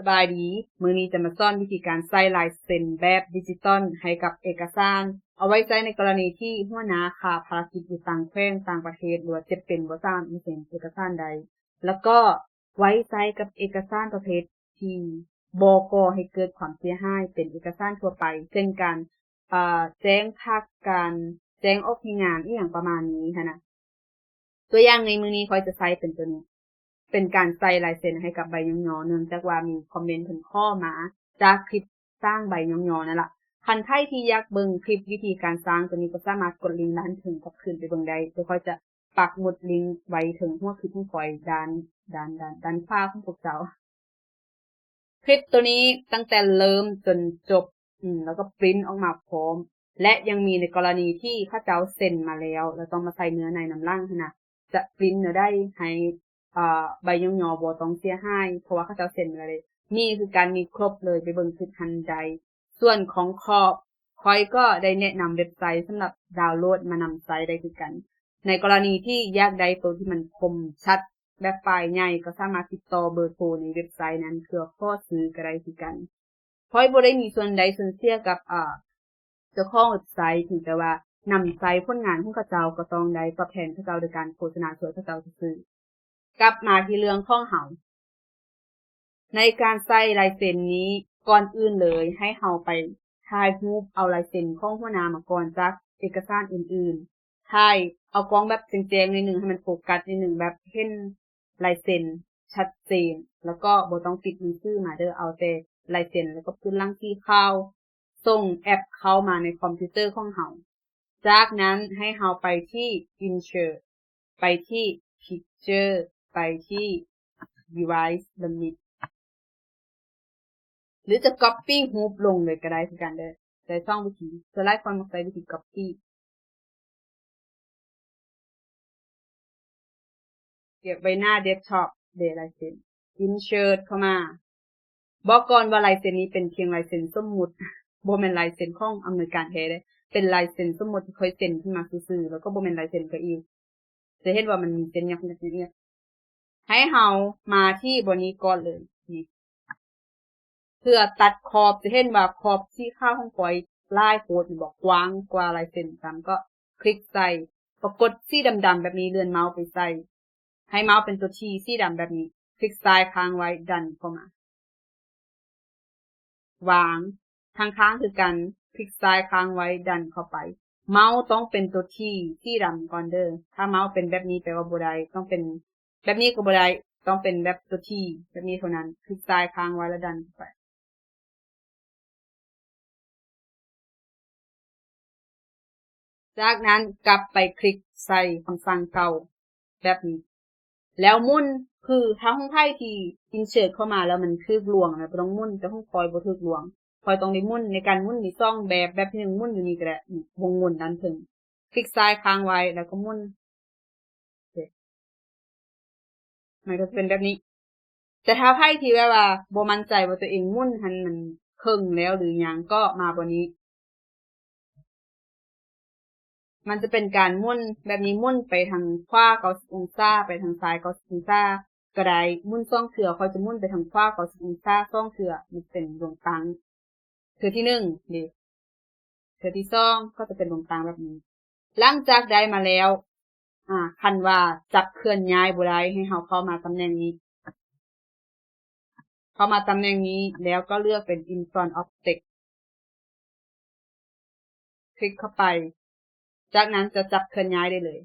ສະບາຍດີ, ມື້ນີ້ຈະມາສອນວິທີການໃສ່ລາຍເຊັນແບບດິຈິຕອນໃຫ້ກັບເອກະສານ, ເອົາໄວ້ໃຊ້ໃນກໍລະນີທີ່ຫົວໜ້າຂ້າພາລະກິດຢູ່ຕ່າງແຂວງຕ່າງປະເທດ ຫຼືວ່າເຈັບເປັນບໍ່ສາມາດເຊັນເອກະສານໄດ້, ແລ້ວກໍໄວ້ໃຊ້ກັບເອກະສານປະເພດທີ່ບໍ່ກໍ່ໃຫ້ເກີດຄວາມເສຍຫາຍ ເປັນເອກະສານທົ່ວໄປ ເຊັ່ນການ ເອີ ແຈ້ງພັກ, ການແຈ້ງອອກແຮງງານ ອີ່ຫຍັງປະມານນີ້ຫັ້ນນະ. ຕົວຢ່າງໃນມື້ນີ້ຂ້ອຍຈະໃຊ້ເປັນຕົວນີ້ ເປັນການໃສ່ລາຍເຊັນໃຫ້ກັບໃບຍ້ອງຍໍ ເນື່ອງຈາກວ່າມີຄອມເມັນເພິ່ນຂໍມາຈາກຄລິບສ້າງໃບຍ້ອງຍໍນັ້ນລະ. ຄັນໃຜທີ່ຢາກເບິ່ງຄລິບວິທີການສ້າງຕົວນີ້ ກໍສາມາດກົດລິງດ້ານເທິງກັບຄືນໄປເບິ່ງໄດ້. ດຽວຂ້ອຍຈະປັກໝຸດລິງໄວ້ເທິງຫົວຄລິບຂອງຂ້ອຍ ດ້ານ ດ້ານ ດ້ານ ດ້ານຂວາຂອງພວກເຈົ້າ. ຄລິບຕົວນີ້ຕັ້ງແຕ່ເລີ່ມຈົນຈົບ ອືມ ແລ້ວກໍປຣິ້ນອອກມາພ້ອມ ແລະ ຍັງມີໃນກໍລະນີທີ່ເຂົາເຈົ້າເຊັນມາແລ້ວ ແລ້ວຕ້ອງມາໃສ່ເນື້ອໃນນຳຫຼັງຫັ້ນນະ ຈະປຣິ້ນແນວໃດໃຫ້ ເອີ ໃບຍ້ອງຍໍບໍ່ຕ້ອງເສຍຫາຍ ເພາະວ່າເຂົາເຈົ້າເຊັນມາແລ້ວເດ້. ມີຄືກັນ ມີຄົບເລີຍ ໄປເບິ່ງຄລິບຫັ້ນໄດ້. ສ່ວນຂອງຂອບ ຂ້ອຍກໍໄດ້ແນະນຳເວັບໄຊສຳລັບດາວໂຫຼດມານຳໃຊ້ໄດ້ຄືກັນ. ໃນກໍລະນີທີ່ຢາກໄດ້ໂຕທີ່ມັນຄົມຊັດ ແບບໄຟລ໌ໃຫຍ່ ກໍສາມາດຕິດຕໍ່ເບີໂທໃນເວັບໄຊນັ້ນເພື່ອຂໍຊື້ກໍໄດ້ຄືກັນ. ຂ້ອຍບໍ່ໄດ້ມີສ່ວນໄດ້ສ່ວນເສຍກັບ ເອີ ເຈົ້າຂອງເວັບໄຊ, ເຖິງແຕ່ວ່ານຳໃຊ້ຜົນງານຂອງເຂົາເຈົ້າ ກໍຕ້ອງໄດ້ຕອບແທນເຂົາເຈົ້າໂດຍການໂຄສະນາຊ່ວຍເຂົາເຈົ້າຊື່ໆ. ກັບມາທີ່ເລື່ອງຂອງເຮົາ. ໃນການໃສ່ລາຍເຊັນນີ້ ກ່ອນອື່ນເລີຍໃຫ້ເຮົາໄປຖ່າຍຮູບເອົາລາຍເຊັນຂອງຫົວໜ້າມາກ່ອນຈາກເອກະສານອື່ນໆ. ຖ່າຍເອົາກ້ອງແບບແຈ້ງໆໜ້ອຍໜຶ່ງ ໃຫ້ມັນໂຟກັສໜ້ອຍໜຶ່ງ ແບບເຫັນລາຍເຊັນຊັດເຈນ ແລ້ວກໍບໍ່ຕ້ອງຕິດໜັງສືມາເດີ້ ເອົາແຕ່ລາຍເຊັນ ແລ້ວກໍພື້ນຫຼັງສີຂາວ. ສົ່ງແອັບເຂົ້າມາໃນຄອມພິວເຕີຂອງເຮົາ. ຈາກນັ້ນໃຫ້ເຮົາໄປທີ່ Insert ໄປທີ່ Picture ໄປທີ່ Device ແບບນີ້ ຫຼືຈະ Copy ຮູບລົງເລີຍກໍໄດ້ຄືກັນເດີ້. ໃຊ້ສອງວິທີ, ສ່ວນຫຼາຍຄົນມັກໃຊ້ວິທີ Copy. ເກັບໄວ້ໜ້າ Desktop ເດ ລາຍເຊັນ Insert ເຂົ້າມາ. ບອກກ່ອນວ່າລາຍເຊັນນີ້ເປັນພຽງລາຍເຊັນສົມມຸດ, ບໍ່ແມ່ນລາຍເຊັນຂອງອຳນວຍການແທ້ເດ້, ເປັນລາຍເຊັນສົມມຸດທີ່ຂ້ອຍເຊັນຂຶ້ນມາຊື່ໆ ແລ້ວກໍບໍ່ແມ່ນລາຍເຊັນຂ້ອຍອີກ. ຈະເຫັນວ່າມັນມີເສັ້ນຫຍັກໆ ໃຫ້ເຮົາມາທີ່ບ່ອນນີ້ກ່ອນເລີຍ ນີ້ ເພື່ອຕັດຂອບ. ຈະເຫັນວ່າຂອບສີຂາວຂອງຂ້ອຍຫຼາຍໂພດ ແມ່ນບໍ່? ກວ້າງກວ່າລາຍເຊັນຊ້ຳ. ກໍຄລິກໃສ່ ປາກົດສີດຳໆແບບນີ້ ເລື່ອນເມົາໄປໃສ່ ໃຫ້ເມົາເປັນຕົວ T ສີດຳແບບນີ້ ຄລິກຊ້າຍຄ້າງໄວ້ ດັນເຂົ້າມາ ວາງ. ທາງຂ້າງຄືກັນ ຄລິກຊ້າຍຄ້າງໄວ້ ດັນເຂົ້າໄປ. ເມົາຕ້ອງເປັນຕົວ T ສີດຳກ່ອນເດີ້. ຖ້າເມົາເປັນແບບນີ້ແປວ່າບໍ່ໄດ້, ຕ້ອງເປັນແບບນີ້ກໍບໍ່ໄດ້, ຕ້ອງເປັນແບບຕົວ T ແບບນີ້ເທົ່ານັ້ນ. ຄລິກຊ້າຍຄ້າງໄວ້ ແລ້ວດັນເຂົ້າໄປ. ຈາກນັ້ນກັບໄປຄລິກໃສ່ຄຳສັ່ງເກົ່າແບບນີ້ ແລ້ວໝູນ. ຄືຖ້າຂອງໃຜທີ່ Insert ເຂົ້າມາແລ້ວມັນຖືກລວງນະ ບໍ່ຕ້ອງໝູນ, ແຕ່ຂອງຂ້ອຍບໍ່ຖືກລວງ. ຂ້ອຍຕ້ອງໄດ້ໝູນ. ໃນການໝູນມີສອງແບບ, ແບບທີໜຶ່ງໝູນຢູ່ນີ້ກໍໄດ້, ວົງໝູນດ້ານເທິງ. ຄລິກຊ້າຍຄ້າງໄວ້ ແລ້ວກໍໝູນ. ໂອເຄ ມັນກໍຈະເປັນແບບນີ້. ແຕ່ຖ້າໃຜທີ່ແບບວ່າບໍ່ໝັ້ນໃຈວ່າຕົວເອງໝູນຫັ້ນມັນເຄິ່ງແລ້ວຫຼືຍັງ ກໍມາບ່ອນນີ້. ມັນຈະເປັນການໝູນແບບນີ້, ໝູນໄປທາງຂວາເກົ້າສິບອົງສາ, ໄປທາງຊ້າຍເກົ້າສິບອົງສາກໍໄດ້. ໝູນສອງເທື່ອ, ຂ້ອຍຈະໝູນໄປທາງຂວາເກົ້າສິບອົງສາສອງເທື່ອ, ມັນຈະເປັນດວງຕັ້ງ. ເທື່ອທີໜຶ່ງເດ, ເທື່ອທີສອງກໍຈະເປັນດວງຕັ້ງແບບນີ້. ຫຼັງຈາກໄດ້ມາແລ້ວ, ອາ, ຄັນວ່າຈັບເຄື່ອນຍ້າຍບໍ່ໄດ້, ໃຫ້ເຮົາເຂົ້າມາຕຳແໜ່ງນີ້, ເຂົ້າມາຕຳແໜ່ງນີ້ ແລ້ວກໍເລືອກເປັນ In Front of Text. ຄລິກເຂົ້າໄປ, ຈາກນັ້ນຈະຈັບເຄື່ອນຍ້າຍໄດ້ເລີຍ.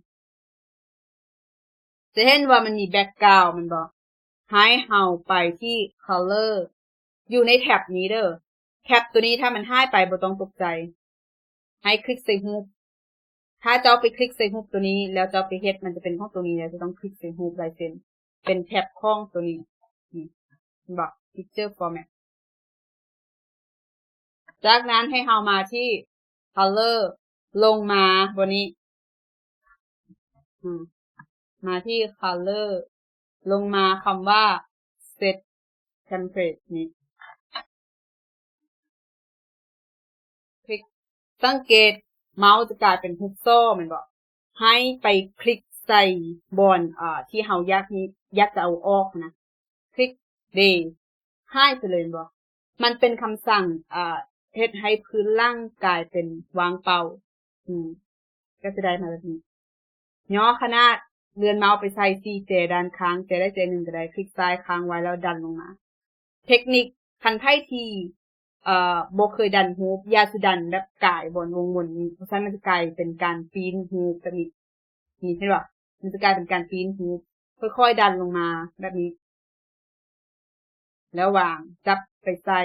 ຈະເຫັນວ່າມັນມີ Background ແມ່ນບໍ່? ໃຫ້ເຮົາໄປທີ່ Color ຢູ່ໃນແທັບນີ້ເດີ້. ແທັບຕົວນີ້ຖ້າມັນຫາຍໄປບໍ່ຕ້ອງຕົກໃຈ. ໃຫ້ຄລິກໃສ່ຮູບ. ຖ້າເຈົ້າໄປຄລິກໃສ່ຮູບຕົວນີ້ ແລ້ວເຈົ້າໄປເຮັດ, ມັນຈະເປັນຂອງຕົວນີ້, ແລ້ວຈະຕ້ອງຄລິກໃສ່ຮູບລາຍເຊັນ. ເປັນແທັບຂອງຕົວນີ້. ນີ້ ເຫັນບໍ່? Picture Format. ຈາກນັ້ນໃຫ້ເຮົາມາທີ່ Color ລົງມາບ່ອນນີ້, ອາ, ມາທີ່ Color ລົງມາຄຳວ່າ Set Template ນີ້. ຄລິກ, ສັງເກດເມົາຈະກາຍເປັນຮູບສໍ່ແມ່ນບໍ່? ໃຫ້ໄປຄລິກໃສ່ບ່ອນ, ເອີ, ທີ່ເຮົາຢາກ, ຢາກຈະເອົາອອກນະ. ຄລິກເດ. ໃ ຫາຍໄປເລີຍແມ່ນບໍ່? ມັນເປັນຄຳສັ່ງ ເຮັດໃຫ້ພື້ນຫຼັງກາຍເປັນວ່າງເປົ່າ. ອືມ ກໍຈະໄດ້ມາແບບນີ້. ຍໍຂະໜາດ ເລື່ອນເມົາສ໌ໄປໃສ່ສີ່ແຈດ້ານຂ້າງ ແຈໃດແຈໜຶ່ງກໍໄດ້ ຄລິກຊ້າຍຄ້າງໄວ້ແລ້ວດັນລົງມາ. ເທັກນິກ ຄັນໃຜທີ່ ເອີ ບໍ່ເຄີຍດັນຮູບ ຢ່າສູ່ດັນແບບກາຍວົນວົງວົນນີ້ ເພາະຊັ້ນມັນຈະກາຍເປັນການປີ້ນຮູບແບບນີ້. ນີ້ເຫັນບໍ່? ມັນຈະກາຍເປັນການປີ້ນຮູບ ຄ່ອຍໆດັນລົງມາແບບນີ້ ແລ້ວວາງ ຈັບໄປໃສ່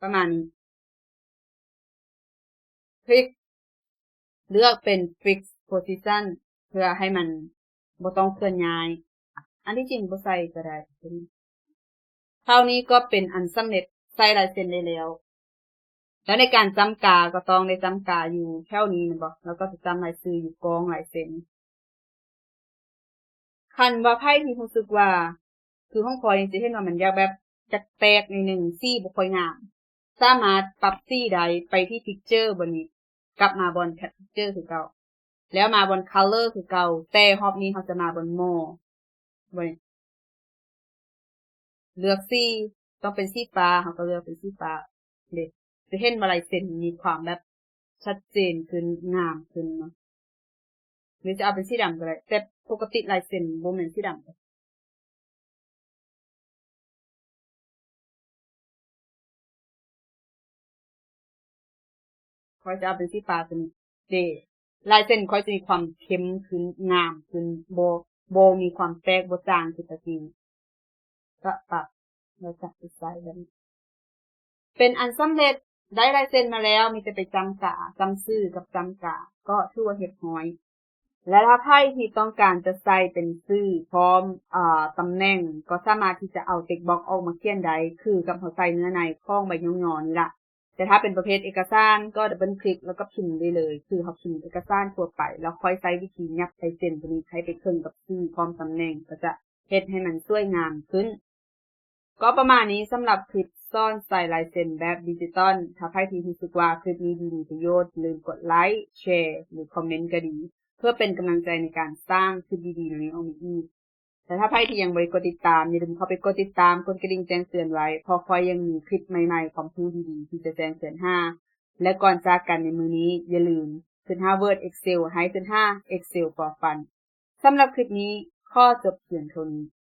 ປະມານນີ້ ຄລິກ ເລືອກເປັນ fix position ເພື່ອໃຫ້ມັນບໍ່ຕ້ອງເຄື່ອນຍ້າຍ. ອັນທີ່ຈິງບໍ່ໃສ່ກໍໄດ້. ເທົ່ານີ້ກໍເປັນອັນສຳເລັດໃສ່ລາຍເຊັນໄດ້ແລ້ວ. ແລ້ວໃນການຈ້ຳກາກໍຕ້ອງໄດ້ຈ້ຳກາຢູ່ແຖວນີ້ແມ່ນບໍ່? ແລ້ວກໍຈະຈ້ຳລາຍຊື່ຢູ່ກ້ອງລາຍເຊັນ. ຄັນວ່າໃຜທີ່ຮູ້ສຶກວ່າ ຄືຂອງຂ້ອຍນີ້ ຊິເຫັນວ່າມັນຢາກແບບ ຈັກແຕກໜ້ອຍໜຶ່ງ ສີບໍ່ຄ່ອຍງາມ ສາມາດປັບສີໄດ້ ໄປທີ່ picture ບ່ອນນີ້ ກັບມາບ່ອນ capture ຄືເກົ່າ ແລ້ວມາບ່ອນ color ຄືເກົ່າ ແຕ່ຮອບນີ້ເຮົາຈະມາບ່ອນ more ບ່ອນນີ້ ເລືອກສີ ຕ້ອງເປັນສີຟ້າ ເຮົາກໍເລືອກເປັນສີຟ້າເດ້. ຈະເຫັນວ່າລາຍເຊັນມີຄວາມແບບຊັດເຈນຂຶ້ນ ງາມຂຶ້ນເນາະ. ຫຼືຈະເອົາເປັນສີດຳກໍໄດ້ ແຕ່ປົກກະຕິລາຍເຊັນບໍ່ແມ່ນສີດຳ. ຂ້ອຍຈະເອົາເປັນສີຟ້າຂຶ້ນເດ. ລາຍເຊັນຂ້ອຍຈະມີຄວາມເຂັ້ມຂຶ້ນ ງາມຂຶ້ນ ບໍ່ ບໍ່ມີຄວາມແຕກ ບໍ່ຈາງຄືແຕ່ກີ້. ກະປັບ ແລ້ວຈັບໄປໃສ່ແບບນີ້ ເປັນອັນສຳເລັດ ໄດ້ລາຍເຊັນມາແລ້ວ ມີແຕ່ໄປຈ້ຳກາ ຈ້ຳຊື່ກັບຈ້ຳກາ ກໍຖືວ່າຮຽບຮ້ອຍ. ແລະ ຖ້າໃຜທີ່ຕ້ອງການຈະໃສ່ເປັນຊື່ພ້ອມ ອາ ຕຳແໜ່ງ ກໍສາມາດທີ່ຈະເອົາ text box ອອກມາຂຽນໄດ້ ຄືກັບເຮົາໃສ່ເນື້ອໃນຂອງໃບຍ້ອງຍໍນີ້ລະ. ແຕ່ຖ້າເປັນປະເພດເອກະສານ ກໍ double click ແລ້ວກໍພິມໄດ້ເລີຍ ຄືເຮົາພິມເອກະສານທົ່ວໄປ ແລ້ວຄ່ອຍໃຊ້ວິທີຫຍັບລາຍເຊັນຕົວນີ້ໃຫ້ໄປເຄິ່ງກັບຊື່ພ້ອມຕຳແໜ່ງ ກໍຈະເຮັດໃຫ້ມັນສວຍງາມຂຶ້ນ. ກໍປະມານນີ້ສຳລັບຄລິບສອນໃສ່ລາຍເຊັນແບບດິຈິຕອນ. ຖ້າໃຜທີ່ຮູ້ສຶກວ່າຄລິບນີ້ດີ ມີປະໂຫຍດ ຢ່າລືມກົດໄລ, ແຊ ຫຼື ຄອມເມັນກໍດີ ເພື່ອເປັນກຳລັງໃຈໃນການສ້າງຄລິບດີໆ ແນວນີ້ອອກມາອີກ. ແລະ ຖ້າໃຜທີ່ຍັງບໍ່ໄດ້ກົດຕິດຕາມ ຢ່າລືມເຂົ້າໄປກົດຕິດຕາມ, ກົດກະດິ່ງແຈ້ງເຕືອນໄວ້ ເພາະຂ້ອຍຍັງມີຄລິບໃໝ່ໆ ຄວາມຮູ້ດີໆ ທີ່ຈະແຈ້ງເຕືອນຫາ. ແລະ ກ່ອນຈາກກັນໃນມື້ນີ້ ຢ່າລືມ ຂຶ້ນຫາ Word Excel ໃຫ້ຂຶ້ນຫາ Excel for Fun. ສຳລັບຄລິບນີ້ ຂໍຈົບພຽງເທົ່ານີ້.